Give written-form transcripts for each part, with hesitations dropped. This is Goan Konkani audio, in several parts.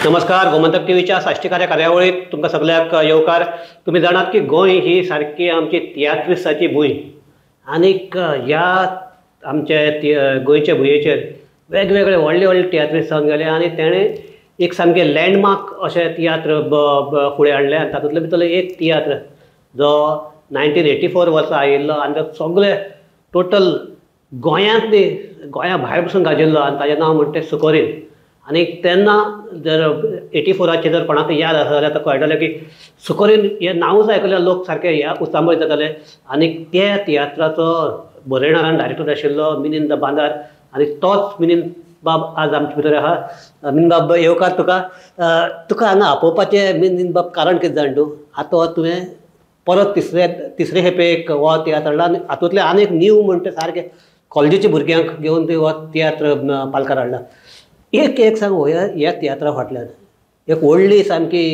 नमस्कार, गोमंतक टीव्हीच्या साश्टीकार्य कार्यावळीत तुमकां सगळ्यांक येवकार. तुमी जाणात की गोंय ही सारकी आमची तियात्रिस्ताची भूंय आनीक ह्या आमच्या गोंयच्या भुंयेचेर वेगवेगळे व्हडले व्हडले तियात्रिस्त जावन गेले आनी तेणें एक सामकें लँडमार्क अशें तियात्र फुडें हाडले आनी तातूंतले भितरलो एक तियात्र जो 1984 वर्सा आयिल्लो आनी तो सगळे टोटल गोंयांत न्ही गोंया भायर पसून गाजिल्लो आनी ताजें नांव म्हणटा तें सुकोरीन. आनी तेन्ना जर 84 जर कोणाक याद आसा जाल्यार तो कळटलें की सुकोरीन हें नांवूच आयकल्यार लोक सारके ह्या उचांबळीत जाताले. आनी त्या तियात्राचो बरयणार आनी डायरेक्टर आशिल्लो मिनीन the Bandar आनी तोच मिनीन बाब आज आमचे भितर आहा. मिनीन बाब, येवकार तुका. तुका हांगा आपोवपाचें मिनीन बाब कारण कितें जाण तूं? आतां तुवें परत तिसरे खेपे एक हो तियात्र हाडला आनी हातूंतलें आनी एक न्यू म्हणटा सारकें कॉलेजीच्या भुरग्यांक घेवन तुवें हो तियात्र पालकार हाडला. एक एक सांग, ह्या तियात्रा फाटल्यान एक व्हडली सामकी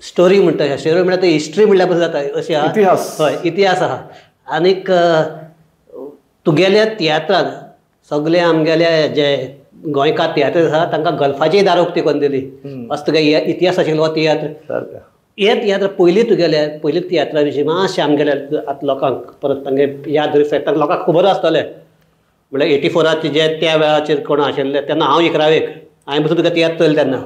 स्टोरी म्हणटा, स्टोरी म्हणल्यार ती हिस्ट्री म्हणल्यार पसून जाता अशी आहा, इतिहास. हय, इतिहास आहा. आनीक तुगेल्या तियात्रान सगळे आमगेले जे गोंयकार तियात्र आसा तांकां गल्फाचीय दारां उक्ती करून दिली. असो तुगे इतिहास आशिल्लो हो तियात्र. हे तियात्र पयलीं तुगेले पयलीं तियात्रा विशीं मातशें आमगेल्या आतां लोकांक परत तांगे याद रिफ्लेक्ट लोकांक खबर आसतलें. म्हणल्यार 84 जे त्या वेळाचेर कोण आशिल्ले तेन्ना हांव 11वेक, हांवें पसून तुका तियात्र चोयलो तेन्ना.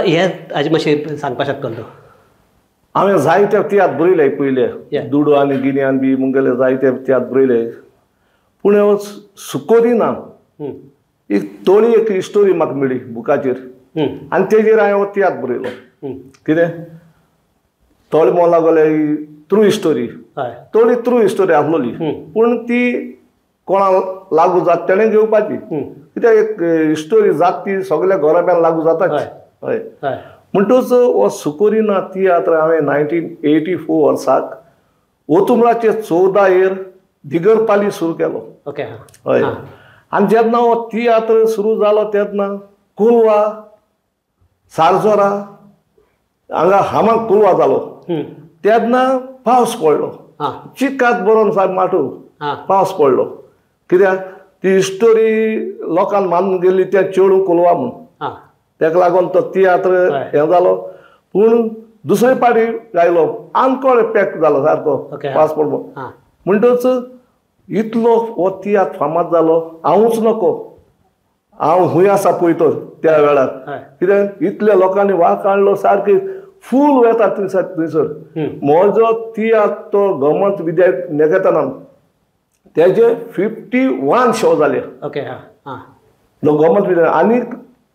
हे हाजें मातशें सांगपाक शकतलो तूं? हांवें जायते तियात्र बरयले पयले, दुडू आनी गिन्यान बी मुगेले जायते तियात्र बरयले, पूण हो सुकोरीना एक तोळी एक स्टोरी म्हाका मेळ्ळी बुकाचेर आनी तेजेर हांवें हो तियात्र बरयलो. कितें तोळ मोला गेले ट्रू स्टोरी, थोडी ट्रू स्टोरी आसलोली, पूण ती कोणाक लागू जाता तेणें घेवपाची. कित्याक एक स्टोरी जाता ती सगल्या घराब्यान लागू जाताच. हय, म्हणटूच हो सुकोरीना तियात्र हांवें 1984 वर्साक ओतुमराचे 14 यर दिगरपाली सुरू केलो. हय, आनी जेन्ना हो तियात्र सुरू जालो तेन्ना कोलवा, सारजोरा हांगा हामाक कोलवा जालो तेन्ना पावस पडलो, चिकात बरोवन साहेब माटू पावस पडलो. कित्याक ती स्टोरी लोकांक मानून गेल्ली तें चेडूं कोलवा म्हूण, तेका लागून तो तियात्र हें जालो. पूण दुसरे पाटी आयलो आमकोळ पॅक जालो सारको पावस पडलो. म्हणटच इतलो हो तियात्र फामाद जालो, हांवूच नको हांव खूंय आसा पळय तो त्या वेळार. कित्याक इतल्या लोकांनी वाक काडलो, सारकी फूल वेता थंयसर थंयसर. म्हजो तियात्र तो गोमंत विद्या निकेतनान तेजे 51 शो जाले. गोमंत विद्या आनी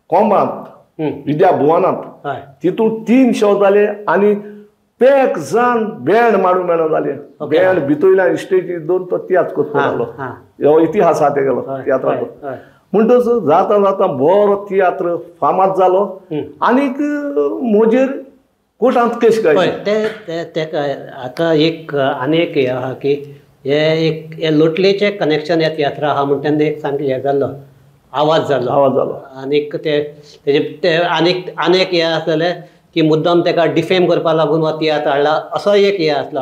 कोमांत विद्या भुवनांत तितून 3 शो जाले आनी पॅक जावन बँड मारून मेळो जाले. बँड भितरल्यान स्टेजीर दोन तो तियात्र करपाक लागलो. हो इतिहास आहा तेगेलो तियात्राचो. म्हणटच जाता जाता बरो तियात्र फामाद जालो आनीक म्हजेर कोर्टांत केस घाली. ते आतां एक आनी एक हें आहा की हे एक हे लोटलेचें कनेक्शन ह्या तियात्रा आहा म्हण तेन्ना एक सामकें हें जाल्लो, आवाज जाल्लो, आवाज जालो. आनीक ते तेजे ते आनीक आनी एक हें आसलेलें की मुद्दम तेका डिफेम करपाक लागून हो तियात्र हाडला असो एक हें आसलो.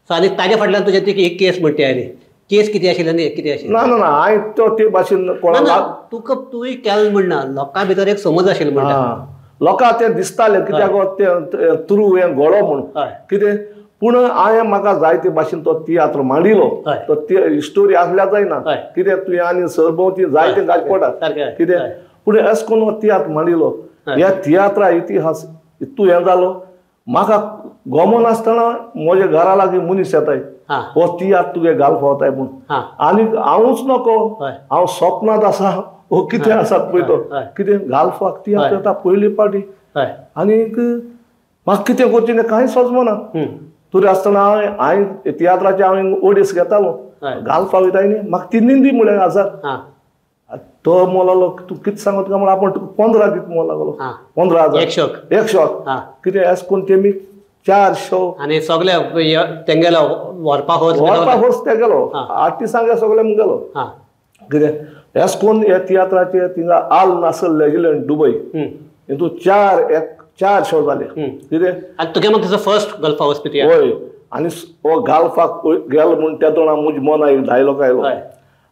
सो आनी ताजे फाटल्यान तुजे ती एक केस म्हणटी आयली. केस कितें आशिल्ली आनी कितें आशिल्ली? ना ना ना, हांवें तो ते भाशेन कोणाक तुका तुवें केलें म्हणना, लोकां भितर एक समज आशिल्लो म्हणटा, लोकांक तें दिसतालें कित्याक तें तुरू हें गळो म्हूण कितें. पूण हांवें म्हाका जायते भाशेन तो तियात्र मांडिलो. तो स्टोरी आसल्यार जायना, कितें तुवें आनी सरभोंवती जायते घालचें पडटा कितें. पूण अशें करून हो तियात्र मांडिलो. ह्या तियात्रा इतिहास इतू हें जालो. म्हाका गोमोन आसतना म्हज्या घरा लागीं मनीस येताय, हो तियात्र तुगे घाल फावताय म्हूण. आनी हांवूच नको, हांव सपनांत आसा हो कितें आसा पळय तो कितें घालपाक तियात्र येता पयली पाटी. आनीक म्हाका कितें करचें तें कांय सोजमना. तरी आसतना हांवें तियात्राचे हांवें ओडीस घेतालो, घालपाक वयताय न्ही, म्हाका ती निंदी म्हळ्यार हजार. तो मोलालो तूं कितें सांगता तुका म्हळ्यार आपूण तुका 15 दिता म्हणूंक लागलो. 15,000 एक शॉक, एक शॉक कितें अशें करून तेमी 4 शो आनी सगळे तेंगेलो व्हरपा खर्च, व्हरपा खर्च तेगेलो, आर्टिस्टांक सगळे मुगेलो कितें अशें करून ह्या तियात्राचे थिंगा आल नासल लेजिलंड दुबय हितून 4 शो जाले कितें. आनी तुगे मागीर तुजो फर्स्ट गल्फा वचपी? हय, आनी हो गाल्फाक गेलो म्हूण त्या तोंडा म्हज्या मना एक डायलॉग आयलो,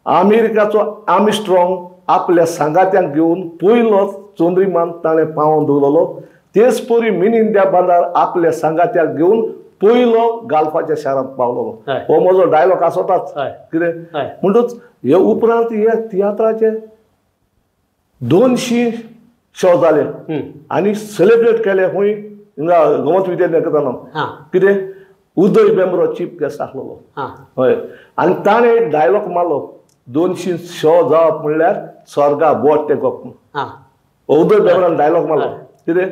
अमेरिकाचो आर्मस्ट्रॉंग आपल्या सांगात्यांक घेवन पयलो चंद्रिमान ताणें पावोवन दवरलो. तेच परी मिनीन बांदार आपल्या सांगात्याक घेवन पयलो गाल्फाच्या शारांत पावलो. हो म्हजो डायलॉग आसताच कितें. म्हणटूच हे उपरांत हे तियात्राचे 200 शो जाले आनी सेलिब्रेट केले खंय हिंगा गोमत विद्यानिकेतनान. कितें उदय बेंब्रो चीफ गेस्ट आसलेलो. हय, आनी ताणें एक डायलॉग मारलो, 200 शो जावप म्हणल्यार स्वर्गा बोट तेंकप. उदय बेंब्रान डायलॉग मारलो कितें.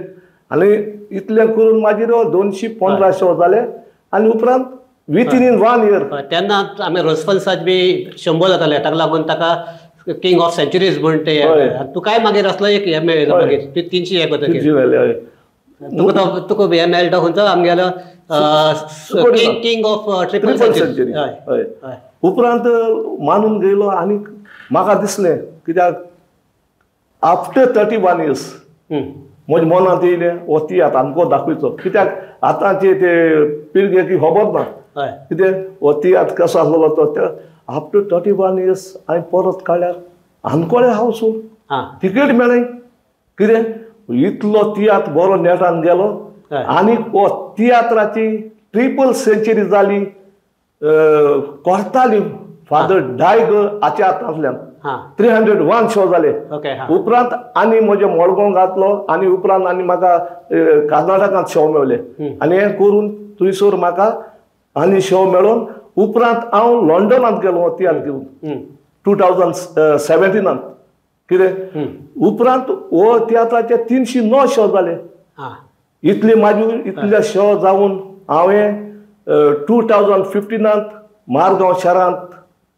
आनी इतलें करून मागीर 215 शो जाले आनी उपरांत विथीन इन 1 इयर. तेन्ना आमी रोजफन्साच बी 100 जाताले, ताका लागून ताका किंग ऑफ सेंचुरीज म्हण ते. तुकाय मागीर असलो एक हें मेळ्ळो मागीर 300 हें करतकीर तुका तुका हें मेळटा खंयचो आमगेलो किंग ऑफ ट्रिपल सेंचुरी. हय, उपरांत मानून गेलो आनी म्हाका दिसलें कित्याक आफ्टर 31 इयर्स म्हज्या मनांत येयलें हो तियात्र आमकां दाखयचो. कित्याक आतांचे ते पिळगेक खबर ना कितें हो तियात्र कसो आसलेलो तो. आफ्टर 31 इयर्स हांवें परत काडल्यार आनकोळे हावसून तिकेट मेळ्ळी. कितें इतलो तियात्र बरो नेटान गेलो आनी हो तियात्राची ट्रिपल सेंचुरी जाली. कोर्ताली फादर डायग हाच्या हातांतल्यान 301 शो जाले. उपरांत आनी म्हजे मडगांव घातलो आनी उपरांत आनी म्हाका कर्नाटकांत शो मेळ्ळे आनी हें करून थंयसर म्हाका आनी शो मेळोन उपरांत हांव लंडनांत गेलो तियात्र घेवन 2017 कितें. उपरांत हो तियात्राचे 309 शो जाले. इतले मागीर इतले शो जावन हांवें 2015 मारगांव शारांत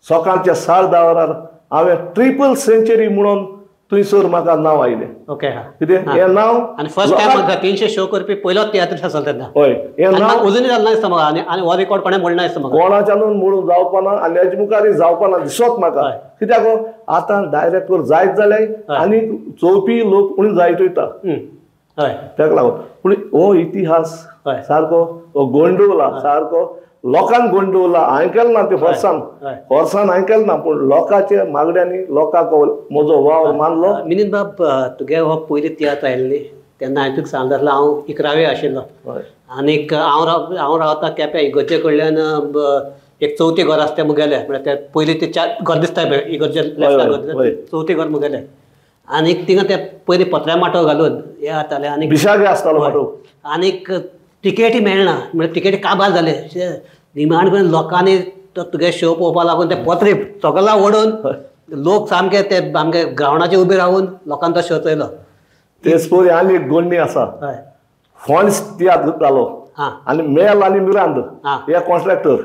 सकाळच्या 10:30 वरार हांवें ट्रिपल सेंचुरी म्हणून थंयसर म्हाका नांव आयलें. ओके, कितें हें नांव आनी फर्स्ट टायम 300 शो करपी पयलोच तियात्रिस्ट आसलो तेन्ना. हय, हें नांव अजूनय जालें ना दिसता म्हाका. आनी आनी हो रिकॉर्ड कोणें मोडना दिसता म्हाका, कोणाच्यानून मोडून जावपा ना आनी हेजे मुखारय जावपा ना दिसत म्हाका. कित्याक आतां डायरेक्टर जायत जाल्यार आनी चोवपी लोक उणें जायत वयता. हय, ताका लागून पूण हो इतिहास सारको हो गोंडवला, सारको लोकांक गोंडवला. हांवें केलें ना तें फोर्सान, फोर्सान हांवें केलें ना, पूण लोकांच्या मागण्यांनी लोकांक म्हजो वावर मानलो. मिनीन बाब, तुगे हो पयली तियात्र आयलो न्ही तेन्ना हांवें तुका सांगलें आसलें हांव 11वे आशिल्लो आनीक हांव रावता केप्यां इगर्जे कडल्यान एक चवथी घर आसा तें मुगेलें. म्हळ्यार ते पयलीं ते 4 घर दिसता पळय इगर्जे लेफ्टाक, चवथी घर मुगेलें. आनीक थिंगा ते पयलीं पत्र्या माटो घालून हे जाताले आनी बिशागे आसतालो माटो आनीक तिकेटी मेळना, म्हळ्यार तिकेटी काबार जाले. निमाण करून लोकांनी तो तुगे शो पळोवपा लागून ते पत्रे सगळा ओडून लोक सामके ते आमगे ग्रावंडाचेर उबे रावून लोकांनी तो शो चोयलो. तेच परी आनी एक गोडणी आसा, फोंड्स तियात्र जालो आनी मेल आनी मिरांद हे कॉन्ट्रॅक्टर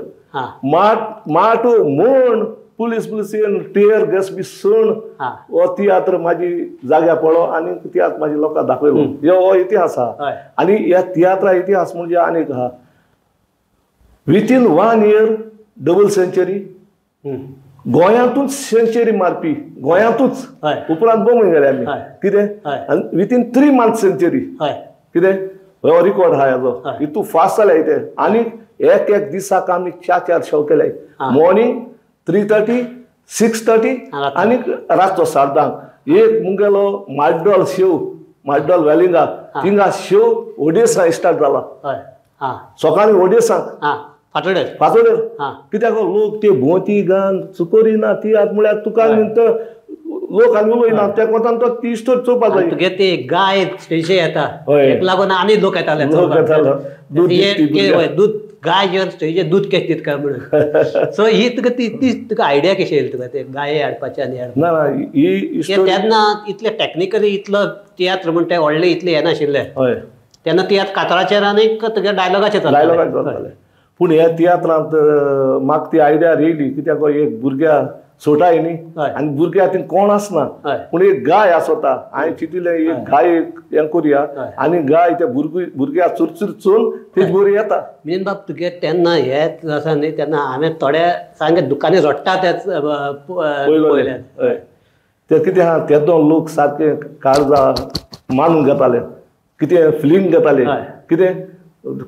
माटो म्हण पुलीस पुलीस येवन टियर गॅस बी सण हो तियात्र म्हाजी जाग्यार पडलो आनी तियात्र म्हाजी लोकांक दाखयलो. हो इतिहास आहा. आनी ह्या तियात्रा इतिहास म्हणजे आनीक आहा, विथीन 1 इयर डबल सेंचुरी, गोंयांतूच सेंचुरी मारपी, गोंयांतूच. उपरांत बॉम्बे गेले आमी कितें, आनी विथीन 3 मंथ सेंचुरी कितें हो रिकॉर्ड आहा हेजो. इतू फास्ट जाले ते. आनी एक एक दिसाक आमी 4-4 शो केले, मॉर्निंग 3:30, 6:30 आनी रातचो 10:30. एक मुगेलो माड्डोल शेव, माड्डोल वेलिंगा, थिंगा शेव 2:30 स्टार्ट जाला सकाळीं 2:30 फांतोडेर. कित्याक लोक ते भोंवती गान चुकोरी ना तियात्र म्हळ्यार तुका लोक आनी उलयना त्या कोतान तो ती स्टोरी चोवपा जाय. तुगे ते गाय स्टेजीर येता एक लागून आनी लोक येताले, दूद गाय जेवन स्टेजीर दूद कशें दित काय म्हणून. सो ही तुका ती तुका आयडिया कशी येयली तुका ते गाये हाडपाचे आनी ना ही तेन्ना इतले टॅक्निकली इतलो तियात्र म्हण ते व्हडले इतले येनाशिल्ले तेन्ना तियात्र कातराचेर आनी तुगे डायलॉगाचेर चलताले. पूण ह्या तियात्रांत म्हाका ती आयडिया येयली कित्याक एक भुरग्या सोटाय न्ही आनी भुरग्या ती कोण आसना पूण एक गाय आसता. हांवें चिंतिल्लें एक गाय हें करुया आनी गाय त्या भुरग्या चुरचूर चोवन तेज बरी येता. मेन बाब तुगे तेन्ना हे आसा न्ही तेन्ना हांवें थोडे सामके दुकानी रडटा तेच पळयल्यात. हय, ते कितें आहा तेदो लोक सारके काळजा मानून घेताले, कितें फिलींग घेताले, कितें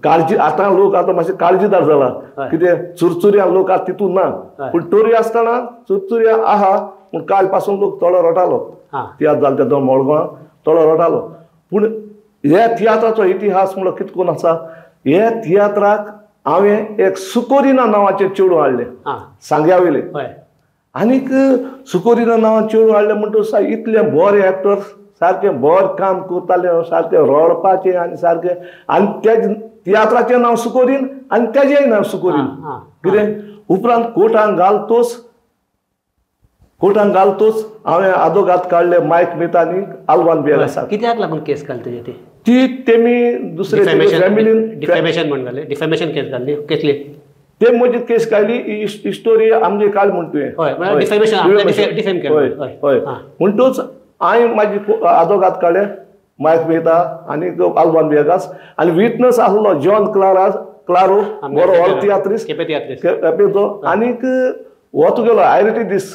काळजी. आतां लोक आतां मातशें काळजीदार जाला, कितें चुरचुऱ्या लोक आतां तितून ना, पूण तरी आसतना चुरचुऱ्या आहा पूण काल पासून लोक थोडो रडटालो. तियात्र जालो तेदो मडगांव थोडो रडटालो. पूण ह्या तियात्राचो इतिहास म्हणलो कितें करून आसा, ह्या तियात्राक हांवें एक सुकोरिना नांवाचें चेडूं हाडलें सांग्या वयलें. आनीक सुकोरिना नांवाचें चेडूं हाडलें म्हणटकच इतलें बरें एक्टर सारकें बरें काम करतालें, सारकें रडपाचें आनी सारकें. आनी त्या तियात्राचें नांव सुकोरीन आनी तेजेंय नांव सुकोरीन. कितें उपरांत कोर्टान घालतोच हांवें आदोगाद काडले मायक मिता आनी आल्वान बियर आसा. कित्याक लागून केस घाल तुजे ती? ती तेमी दुसरे फॅमिलीन डिफेमेशन म्हण घाले, डिफेमेशन केस घाल्ली कसली? ते म्हजी केस काडली ही स्टोरी आमगे काल म्हण तुवें. हय, म्हणटूच हांवें म्हाजी आदोगाद काडले मायक मेहता आनी आल्वान बियेगास आनी विटनस आसलो जॉन क्लारो बरो ऑल तियात्रिस्ट केपेचो आनीक हो तुगेलो आयरिटी दीस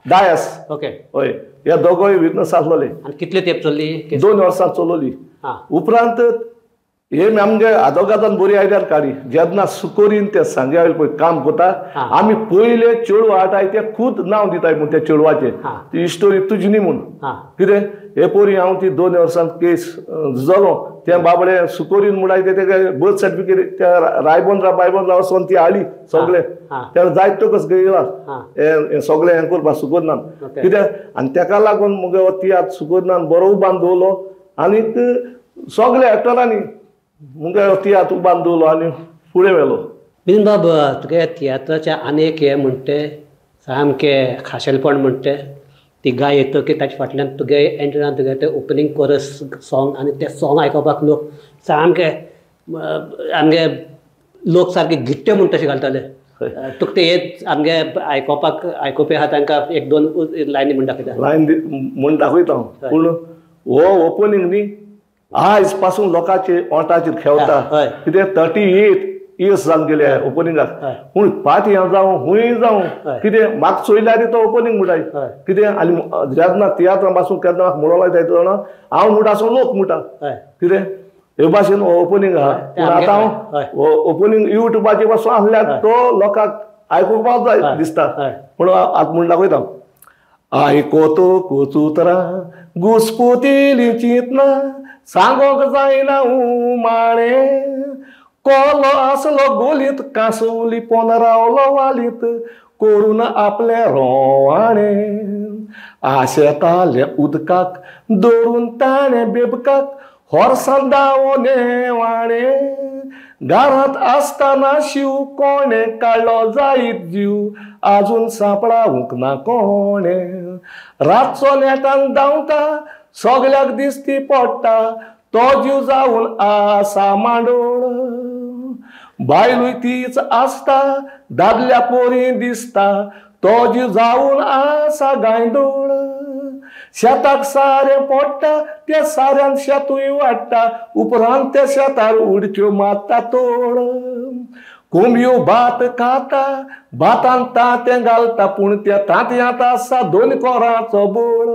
डायस. ओके, हय, ह्या दोगोय विटनस आसलोले. आनी कितले तेंप चल्ली? 2 वर्सां चलोली. उपरांत हे आमगे आदोगादान बरी आयडिया काडी जेन्ना सुकोरीन ते सांग्या वयले पळय काम करता आमी पयले चेडूं हाडटाय ते खूद नांव दिताय म्हूण त्या चेडवाचें, ती स्टोरी तुजी न्ही म्हूण. कितें हे पोरी हांव ती 2 वर्सां केस जालो तें बाबडे सुकोरीन म्हणटाय ते तेका बर्थ सर्टिफिकेट त्या रायबंदरा बायबंदरा वचोन ती हाडली सगळें. तेणें जायत तकच गेला हें सगळें हें करपाक सुकोरनान. कित्याक आनी तेका लागून मुगे हो तियात्र सुकोरनान बरो उबान दवरलो आनीक सगळे एक्टरांनी मुगे तियात्र उबान दवरलो आनी फुडें व्हेलो. मिलिंद बाब, तुगे तियात्राचें आनी एक हें म्हणटे सामकें खाशेलपण म्हणटे ती गाय येतकीर ताच्या फाटल्यान तुगे एंट्रान तुगे तें ओपनींग कोरस सॉंग आनी तें सॉंग आयकुपाक लोक सामके आमगे लोक सारके गिट्टे म्हूण तशें घालताले. तुका तें हें आमगे आयकुपाक आयकुपी आहा तांकां 1-2 लायनी म्हूण दाखयता. लायन म्हूण दाखयता हांव. पूण हो ओपनींग न्ही आयज पासून लोकांचे ओंठाचेर खेळटा. कितें 38 इयर्स जावन गेले ओपनिंगाक. पूण पाटी जावं हुंय जावं कितें म्हाका चोयल्यार तो ओपनींग म्हणटाय. कितें आनी जेन्ना तियात्रां पासून केन्ना म्हाका म्हणो लायता जाणा हांव म्हणटा आसूं लोक म्हणटा. कितें हे भाशेन हो ओपनींग आहा. पूण आतां हांव ओपनींग युट्यूबाचेर पासून आसल्यार तो लोकांक आयकुपाक जाय दिसता. पूण आतां म्हूण दाखयता. आयकोतो कोचुतरां घुसपुतेली चिंतना सांगोंक जायना उमाळें कोलो आसलो गोलीत कांसवली पोन रावलो वालीत करून आपलें रोवाणें आशेतालें उदकाक दवरून ताणें बेबकाक होरसान दावोने वाणें घरांत आसतना शीव कोणें काडलो जायत जीव आजून सांपडावंक ना कोणें रातचो नेटान धांवता सगल्याक दिसती पडटा तो जीव जावन आसा मांडोळ बायलूय तीच आसता दादल्या पोरी दिसता तो जीव जावन आसा गांयदोळ शेताक सारें पडटा त्या साऱ्यान शेतूय वाडटा उपरांत त्या शेतार उडक्यो मारता तोड कोंबयो भात खाता भातान तांतें घालता पूण त्या तांतयांत आसा 2 कोरांचो बोळ.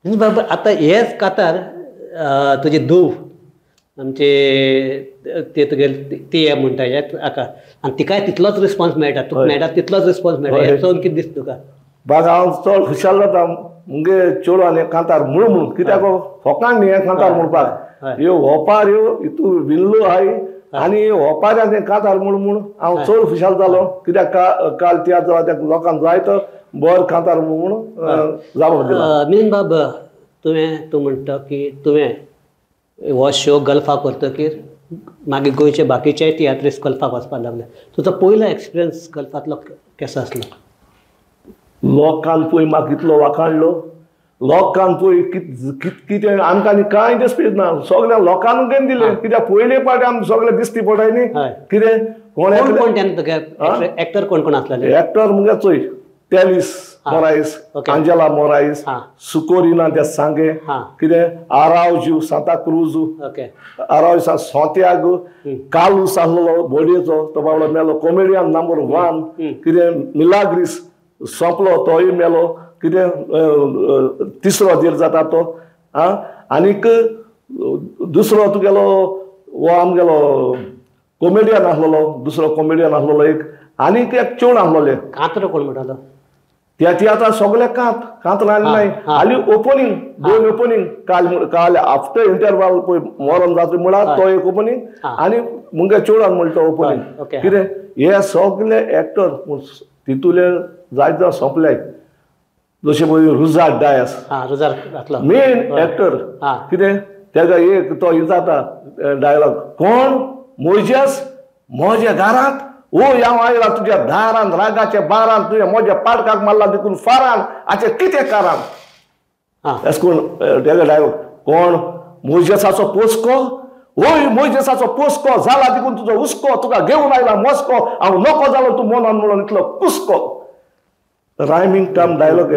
बाबा आतां हेच कातार तुजी धूव आमचे ते तुगे ती हे म्हणटा हे आका आनी तिकाय तितलोच रिस्पॉन्स मेळटा, तुका मेळटा तितलोच रिस्पॉन्स मेळटा. हें चोवन कितें दिसता तुका? बाग हांव चड खुशाल जाता मुगे चेडो आनी कांतार म्हूण म्हूण कित्याक फोकाण न्ही हें कांतार म्हणपाक ह्यो होपार ह्यो हितू विल्लो आहाय आनी होपार आनी कांतार म्हूण म्हूण हांव चड खुशाल जालो. कित्याक काल तियात्र जाला त्या लोकांक जाय तो बरो कांतार म्हूण जाप दिला. मिलिंद बाब, तुवें तूं म्हणटा की तुवें हो शो गल्फाक व्हरतकीर मागीर गोंयचे बाकीचे तियात्रिस्ट गल्फाक वचपाक लागले. तुजो पयलो एक्सपिरियन्स गल्फांतलो कसो आसलो? लोकान पळय म्हाका इतलो वाखाणलो, लोकान पळय कितें आमकां आनी कांय दिसपी ना, सगळ्या लोकांक दिलें. कित्याक पयले पाटी आमकां सगळें दिसती पडटाय न्ही. कितें कोण कोण एक्टर कोण कोण आसलेले? एक्टर मुगे चोय टेलीस मोरायस, आंजेला मोरायस, सुकोरिना दे सांगे, कितें आरावजू सांता क्रूज, आरावजू सोंत्यागो, कालूस आसलो बोडयेचो तो बाबडो मेलो, कॉमेडियन नंबर 1, कितें मिलाग्रीस सोंपलो तोय मेलो, कितें तिसरो दीर जाता तो. आं आनीक दुसरो तुगेलो हो आमगेलो कॉमेडियन आसलेलो, दुसरो कॉमेडियन आसलेलो एक, आनीक एक चेडूं आसलेलें. कांतरो कोण म्हणटालो? त्या तियात्राक सगळे कांत कांत नाय आनी ओपनिंग 2 ओपनिंग काल काल आफ्टर इंटरवाल पळय मरण जाता म्हळ्यार तो एक ओपनिंग आनी मुगे चेडवान म्हणटा तो ओपनिंग. कितें हे सगळे एक्टर तितूले जायत जावन सोंपले. जशें पळय रुजार डायस मेन एक्टर कितें तेका एक तो जाता डायलॉग कोण मोजेस म्हज्या घरांत ओ हांव आयला तुज्या दारान रागाच्या बारान तुज्या म्हज्या पाडकाक मारला देखून फारान हाचें कितें कारण एस कोण तेका डायलॉग कोण मोजेसाचो पोसको ओय मोजेसाचो पोसको जाला देखून तुजो हुस्को तुका घेवन आयला मस्को हांव नको जालो तूं मनान म्हणून इतलो कुसको. रायमिंग टर्म डायलॉग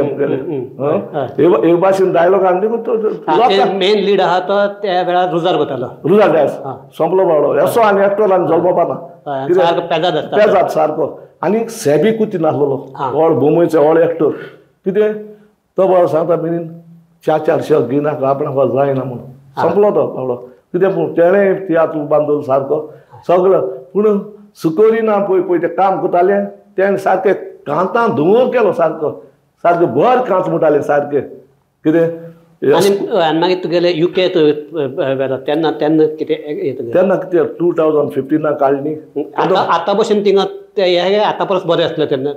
हे भाशेन डायलॉग आनी देखून मेन लीड आहा तो त्या वेळार रुजार वतालो. रुजार डायस सोंपलो बावडो असो आनी एक्टर आनी जल्मपाना पेजाद सारको आनी सेबी कुती नासलेलो व्हड बोंबयचो व्हड एक्टर कितें तो बावडो सांगता मिनीन 4-4 शब्द घेयनाका आपणाक जायना म्हणून सोंपलो तो बावडो. कितें पूण तेणें तियात्र बांदलो सारको सगळो. पूण सुकोरी ना पळय पळय तें काम करतालें तेणें सारकें कांतान धुंवर केलो सारको सारकें बर कांत म्हणटालें सारकें कितें. आनी मागीर तुगेले युके तेन्ना तेन्ना कितें तेन्ना कितें 2015 काडली. आतां भशेन थिंगा आतां परस बरें आसलें तेन्ना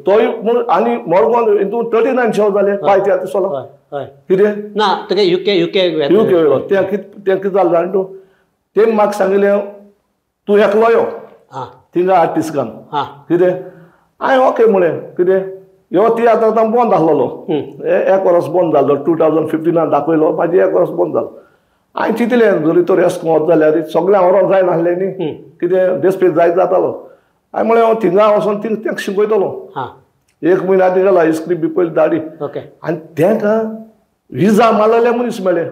तोय म्हूण. आनी मडगांव हितून 39 शो जाले पांय तियात्र सोलो कितें ना तुगे युके युके युके वयलो तें कितें कितें जालें जाणा तूं तेणें म्हाका सांगिल्लें तूं एकलो यो थिंगा आर्टिस्टान कितें. हांवें ओके म्हळें कितें ह्यो तियात्र आतां बंद आसलेलो एक वर्स बंद जालो 2015 दाखयलो मागीर एक वर्स बंद जालो. हांवें चिंतलें जरी तर एस वच जाल्यार सगळें व्हरोंक जायनासलें न्ही कितें देसपेस जायत जातालो. हांवें म्हळें हांव थिंगा वचोन थिंग तेंक शिकयतलो. एक म्हयनो आदी गेलो स्क्रिप्ट बी पयली धाडी आनी तेंकां विजा मारलेले मनीस मेळ्ळे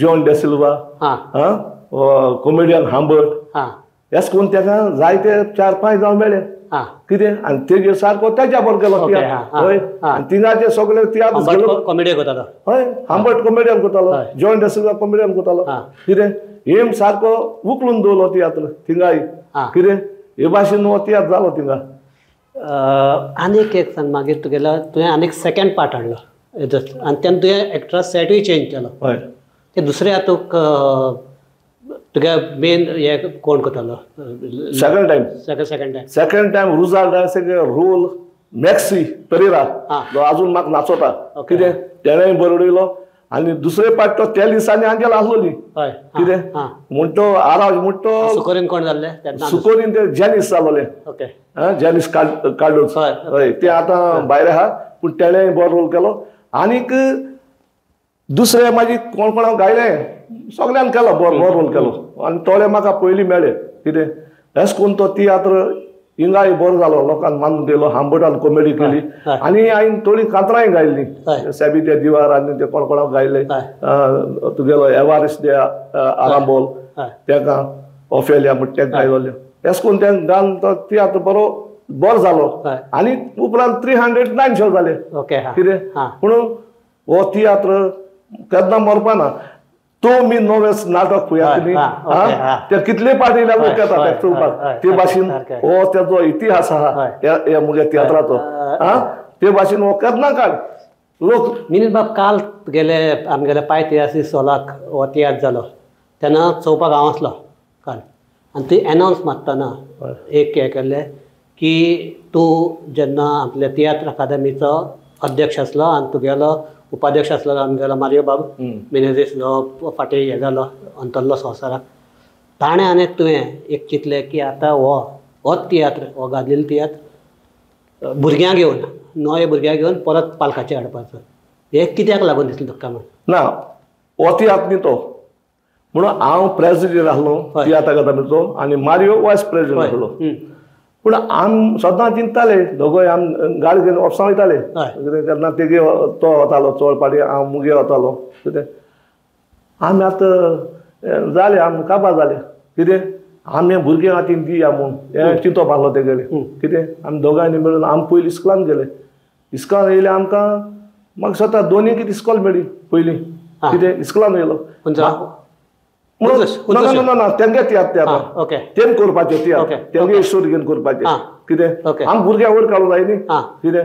जॉन डेसिल्वा कॉमेडियन हांबर्ट एस करून तेका जायते 4-5 जावं मेळ्ळे कितें. आनी तेजेर सारको तेज्या बरोबर गेलो तियात्र. हय आनी थिंगाचे सगळे तियात्र कॉमेडियन करतालो. हय हांबर्ट कॉमेडियन करतालो जॉन डेसिल्वा कॉमेडियन करतालो कितें. हेम सारको उखलून दवरलो तियात्र थिंगाय कितें हे भाशेन हो तियात्र जालो थिंगा. आनीक एक सांग मागीर तुगेलो तुवें आनीक सेकेंड पार्ट हाडलो आनी तेन्ना तुवें एक्ट्रा सेटूय चेंज केलो. हय ते दुसरे हातूंत तुगे मेन हे कोण करतालो second time? Second time second time Rujal Dias role Maxi Pereira जो आजून म्हाका नाचोता कितें तेणेंय बरो उडयलो. आनी दुसरे पार्ट तो त्या दिसांनी आंजेल आसलोली कितें म्हण तो आराज म्हण तो सुकोरीन कोण जाल्ले सुकोरीन ते जेनीस जालोले जेनीस कार्डोज. हय ते आतां भायर आहा पूण तेणेंय बरो रोल केलो. आनीक दुसरे मागीर कोण कोणाक गायलें सगळ्यान केलो बरो बरो रोल केलो आनी थोडे म्हाका पयलीं मेळ्ळे कितें एस करून तो तियात्र हिंगाय बरो जालो लोकांक मानून गेलो. हांबर्टान कॉमेडी केली आनी हांवें थोडीं कांतरांय गायलीं सेबी ते दिवार आनी ते कोण कोणाक गायले तुगेलो एवारिस दे आरांबोल तेका ओफेलिया म्हण तेका गायलोले. एस करून तें गान तो तियात्र बरो बरो जालो आनी उपरांत 309 शो जाले कितें. पूण हो तियात्र केन्ना मरपाना. तो मी नवें नाटक पळयात न्ही ते कितले पाटी लोक येता ते चोवपाक ते भाशेन हो तेजो इतिहास आहा ह्या मुगे तियात्राचो ते भाशेन हो केन्ना काड लोक. मिनीन बाब काल गेले आमगेले पांय तियात्री सोलाक हो तियात्र जालो तेन्ना चोवपाक हांव आसलो काल आनी ती एनावन्स मारतना एक हें केल्लें की तूं जेन्ना आपल्या तियात्र अकादमीचो अध्यक्ष आसलो आनी तुगेलो उपाध्यक्ष आसलो आमगेलो मारियो बाब मिनेझीस जो फाटीं हें जालो अंतरलो संवसाराक ताणें आनी तुवें एक चिंतलें की आतां हो होच तियात्र हो गाजलेलो तियात्र भुरग्यांक घेवन नवे भुरग्यांक घेवन परत पालकाचेर हाडपाचो हें कित्याक लागून दिसलें तुका म्हण? ना हो तियात्र न्ही तो म्हणून हांव प्रेजिडेंट आसलो तियात्र अकादमीचो आनी मारियो वायस प्रेजिडेंट आसलो. पूण आम सदां चिंतताले दोगोय आम गाडी घेवन ऑफिसां वयताले कितें केन्ना तेगे तो वतालो चड पाटी हांव मुगे वतालो कितें. आमी आतां जालें आम काबार जालें कितें आमी भुरग्यां हातीन दिया म्हूण हें चिंतप आसलो तेगेलें कितें. आमी दोगांयनी मेळून आमी पयलीं इस्कोलान गेले इस्कोलान येयले आमकां म्हाका स्वता दोनी कितें इस्कोल मेळ्ळी पयलीं कितें इस्कोलान येयलो ना ना ना तेंगे तियात्र ते तेम करपाचे तियात्र तेंगे इश्टोर घेवन करपाचे कितें आम भुरग्यां वयर काडूंक जाय न्ही कितें.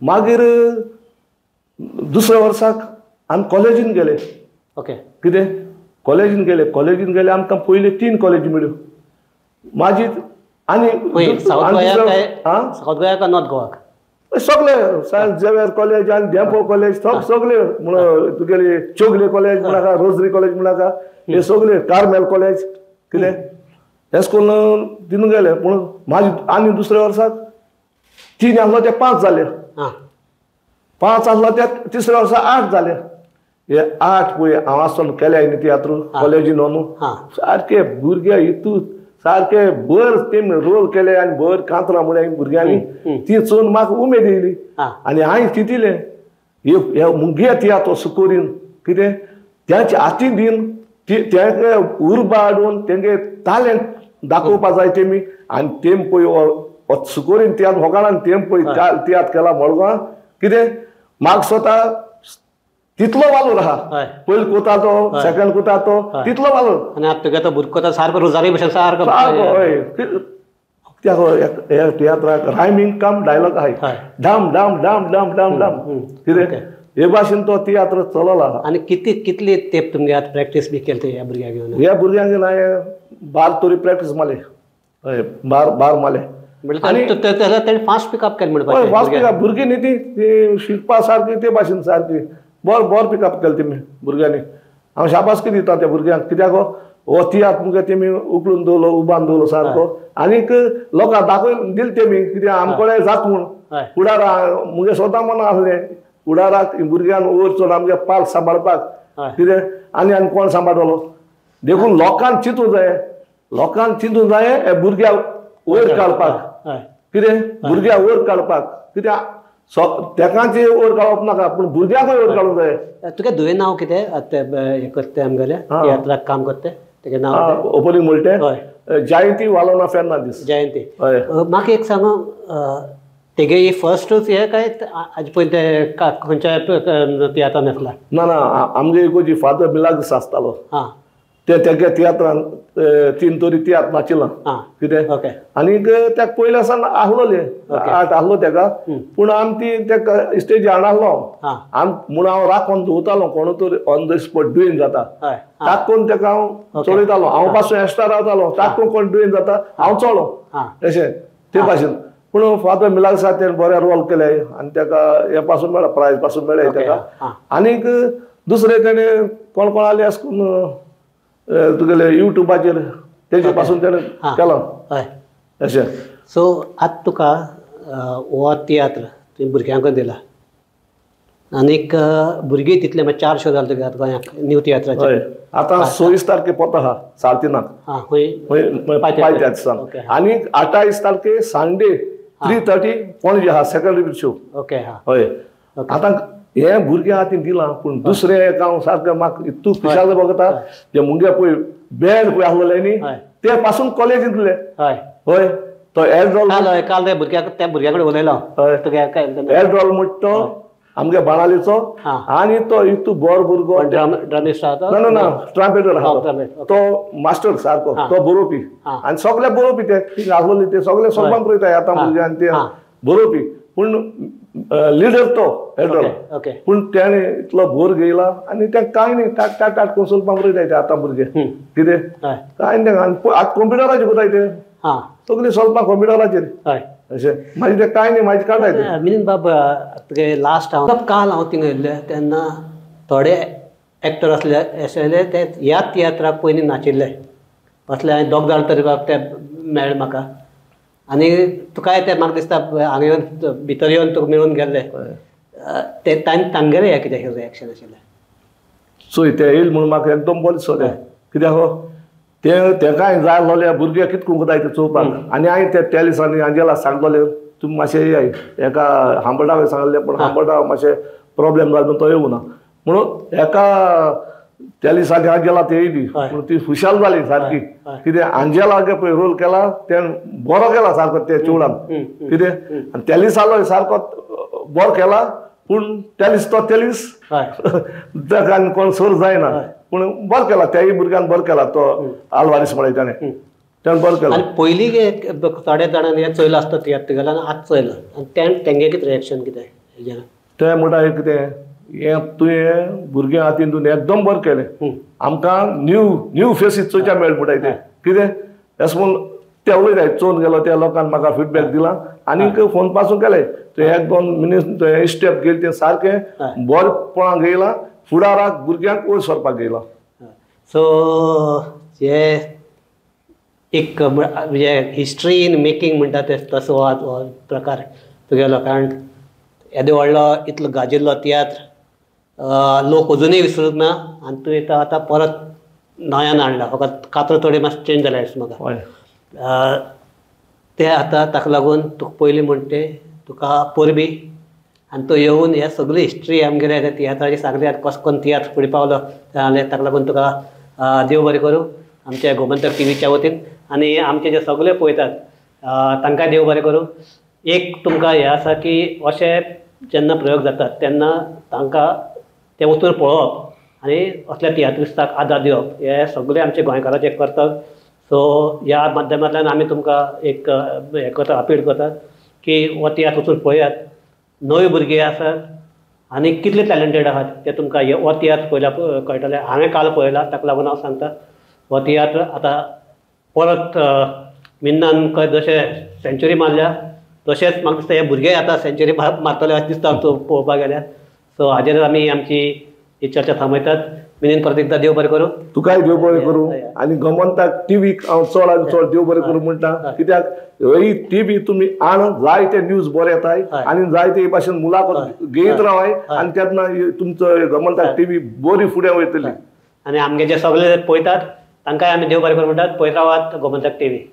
मागीर दुसऱ्या वर्साक आमी कॉलेजीन गेले. ओके. कितें कॉलेजीन गेले, कॉलेजीन गेले आमकां पयले 3 कॉलेजी मेळ्यो. मागीर आनी सावथ गोवा काय नॉर्थ गोवाक सगळे सांत झेवियर कॉलेज आनी धेंपो कॉलेज सगळे म्हण तुगेली चोगले कॉलेज म्हणाका, रोजरी कॉलेज म्हणाका, हे सगळे कार्मेल कॉलेज कितें हें करून तितून गेले. पूण मागीर आनी दुसऱ्या वर्साक 3 आसलो ते 5 जाले, 5 आसलो ते तिसऱ्या वर्सा 8 जाले. हे 8 पळय हांव आसतना केले न्ही तियात्र कॉलेजीन न्हू, सारके भुरगे हितून सारके बर तेमी रोल केले आनी बर कांतरां म्हळ्या भुरग्यांनी ती चोवन म्हाका उमेद येयली. आनी हांवें चिंतिलें हे मुगे तियात्र सुकोरीन कितें त्याचे हाती दीन तेंगे उर्बा हाडून तेंगे टॅलंट दाखोवपा जाय तेमी. आनी तेम पळय सुकोरीन तियात्र होगाणान तेम पळय तियात्र केला मडगांव कितें म्हाका स्वता तितलो वालोर आहा. पयलो कोता तो, सेकंड कोता तो, तितलो वालोर. आनी आतां तुगे तो भुरगो तो सारको रोजारी भशेन सारको. हय, ह्या तियात्राक रायमींग काम डायलॉग आहाय, डाम डाम डाम डाम डाम डाम कितें हे भाशेन तो तियात्र चलला. आनी कितली कितली तेप तुमगे आतां प्रॅक्टीस बी केली ह्या भुरग्यांक घेवन? ह्या भुरग्यांक घेवन हांवें 12 तरी प्रॅक्टीस मारले. हय, 12 मारले. म्हणल्यार तेणें फास्ट पिकअप केलें म्हणपाचें. फास्ट पिकअप भुरगीं न्ही ती शिकपा सारकी ते भाशेन सारकी बरो बरो पिकअप केलें तेमी भुरग्यांनी. हांव शाबासकी दिता त्या भुरग्यांक कित्याक हो तियात्र मुगे तेमी उखलून दवरलो, उबान दवरलो सारको आनीक लोकांक दाखोवन दिले तेमी कित्याक आमकडे जाता म्हूण. फुडारा मुगे स्वता मना आसलें फुडाराक भुरग्यान वयर चड आमगे पाल सांबाळपाक कितें आनी आनी कोण सांबाळटलो. देखून लोकांक चिंतूं जाय, लोकांक चिंतूं जाय हे भुरग्याक वयर काडपाक कितें भुरग्याक वयर काडपाक कित्याक तेकांचे वयर काडप नाका पूण भुरग्यांकूय वयर काडूंक जाय. तुगे धुवें नांव कितें हें करता आमगेलें तियात्राक काम करता तेगें नांव? ओपनींग म्हणटा जयंती वालोना फेर्नांदीस. जयंती. हय. म्हाका एक सांग, तेगे ही फर्स्टूच हें काय आज पयलीं ते खंयच्या तियात्रान आसला? ना ना, आमगे इगोजी फादर मिलाग्रीस आसतालो. आं, ते तेगे तियात्रान 3 तरी तियात्र नाचिला कितें. आनीक तेका पयलें आसा आहलोले आर्ट आहलो तेका, पूण आमी ती तेका स्टेजी हाडनासलो आम म्हूण हांव राखोन दवरतालो कोण तरी ऑन the spot दुयेन जाता ताकून तेका हांव चलयतालो. हांव पासून एक्स्ट्रा रावतालो, ताकून कोण दुयेन जाता हांव चलो अशें ते भाशेन. पूण फादर मिलाग्रीसा तेणें बरें रोल केलें आनी तेका हें पासून मेळ्ळा, प्रायज पासून मेळ्ळें तेका. आनीक दुसरें तेणें कोण कोण आले अशें करून तुगेले युट्यूबाचेर तेजे पासून तेणें केलां अशें. सो आतां तुका हो तियात्र तुवें भुरग्यांक दिला आनीक भुरगीं तितले मागीर 4 शो जाले तुगे आतां गोंयांक न्यू तियात्राचे. हय, आतां 26 तारखे पोता आहा 3:30 खंय पायत्या दिसान. आनी 28 तारखे संडे 3:30 पणजे आहा सेकंड रिपीट शो. ओके. हा, हय. आतां हे भुरग्यां हातीन दिलां पूण दुसरें एक हांव सारकें म्हाका इतू खुशाल बघता जे मुगे पळय बँड पळय आसलेले न्ही ते पासून कॉलेजींतले. हय हय, तो एड्रॉल काल भुरग्याक त्या भुरग्या कडेन उलयलो. हय, एड्रॉल म्हणटा तो आमगे बाणालीचो. आनी तो इतू बरो भुरगो ड्रमिस्ट आहा. ना ना ना, ट्रांपेटर आहा तो, मास्टर सारको तो बरोवपी. आनी सगळे बरोवपी ते आसलोले ते सगळे सोपान पळयता आतां भुरग्यां ते बरोवपी, पूण लिडर तो एड्रॉल. पूण तेणें इतलो बोर घेयला आनी तें कांय न्ही टाट टाट टाट करून चलपाक बरयता ते आतां भुरगे कितें कांय न्ही. आतां कंप्युटराचेर कोताय ते सगळीं चलपाक कंप्युटराचेर अशें. मागीर तें कांय न्ही मागीर काडटाय ते. मिलिंद बाब, तुगे लास्ट हांव काल हांव थिंगा येयल्लें तेन्ना थोडे एक्टर आसले आशिल्ले ते ह्या तियात्राक पयलीं नाचिल्ले असले हांवें दोग जाण तरी बाब ते मेळ्ळे म्हाका. आनी तुकाय ते म्हाका दिसता हांगा येवन भितर येवन तुका मेळून गेल्ले ते तांगेलें हें कितें रिएक्शन आशिल्लें? चोय ते येयल म्हणून म्हाका एकदम बरें दिसलें कित्याक ते तेकाय जाय आसलोले भुरगे कितें करूंक जाय ते चोवपाक. आनी हांवें त्या दिसांनी आंजेला सांगलोलें तुमी मातशें येयाय एका हांबडाक सांगलें, पूण हांबडाक मातशें प्रोब्लेम जालो म्हणून तो येवना म्हणून एका त्या दिसांनी आंजेला ते येयली पूण ती खुशाल जाली सारकी कितें. आंजेला पळय रोल केला तेणें बरो केला सारको ते चिवडान कितें. आनी त्या दिसालो सारको बरो केला पूण त्या दीस तो त्या दीस ताका आनी कोण सोर जायना, पूण बरो केला त्याय भुरग्यान बरो केला तो आलवारीस म्हळ्यार तेणें तेणें बरो केला. आनी पयलीं थोड्या जाणांनी हें चोयलां आसता तियात्र गेला आनी आतां चोयलां आनी तेंगे कितें रिएक्शन कितें ते म्हणटा कितें हें तुवें भुरग्यां हातीन तुवें एकदम बरें केलें, आमकां न्यू न्यू फेसीस चोवच्या मेळ म्हणटा तें कितें एस म्हूण ते उलयताय चोवन गेलो त्या लोकांक म्हाका फिडबॅक दिला आनीक फोन पासून केले तुवें एक दोन मिनीस तुवें स्टेप गेली तें सारकें बरें घेयला फुडाराक भुरग्यांक वयर सरपाक घेयला. सो हे एक म्हणजे हिस्ट्री इन मेकिंग म्हणटा ते तसो हो प्रकार तुगेलो, कारण येदो व्हडलो इतलो गाजिल्लो तियात्र लोक अजुनूय विसरूंक ना आनी तुवें तो आतां परत नव्यान हाडला, फकत कातरो थोडे मातशें चेंज जाल्या दिसता म्हाका. ते आतां ताका लागून तुका पयलीं म्हणटा तें तुका परबी आनी तो येवन हे सगळी हिस्ट्री आमगेले त्या तियात्राची सांगली आनी कसो करून तियात्र फुडें पावलो ताका लागून तुका देव बरें करूं आमच्या गोमंतक टीव्हीच्या वतीन आनी आमचे जे सगळे पळयतात तांकां देव बरें करूं. एक तुमकां हें आसा की अशे जेन्ना प्रयोग जातात तेन्ना तांकां तें वचून पळोवप आनी असल्या तियात्रिस्ताक आदार दिवप हें सगळें आमच्या गोंयकाराचें कर्तव्य. सो ह्या माध्यमांतल्यान आमी तुमकां एक हें करता, अपील करतात की हो तियात्र वचून पळयात. नवी भुरगीं आसात आनी कितले टॅलंटेड आहात ते तुमकां हो तियात्र पळयल्यार कळटलें. हांवें काल पळयला ताका लागून हांव सांगता हो तियात्र आतां परत मिन्नान जशें सेंच्युरी मारल्या तशेंच म्हाका दिसता हे भुरगे आतां सेंच्युरी मारतले अशें दिसता पळोवपाक गेल्यार. सो हाजेर आमी आमची ही चर्चा थांबयतात. मिनीन परत एकदां देव बरें करूं, तुकाय देव बरें करूं आनी गोमंतक टीव्हीक हांव चड आनी चड देव बरें करूं म्हणटा, कित्याक ही टीव्ही तुमी आण जाय ते न्यूज बरे येताय आनी जाय ते भाशेन मुलाखत घेयत रावाय आनी तेन्ना तुमचो गोमंतक टीव्ही बरी फुडें वयतली. आनी आमगे जे सगळे पळयतात तांकांय आमी देव बरें करूं म्हणटात. पळयत रावात गोमंतक टीव्ही.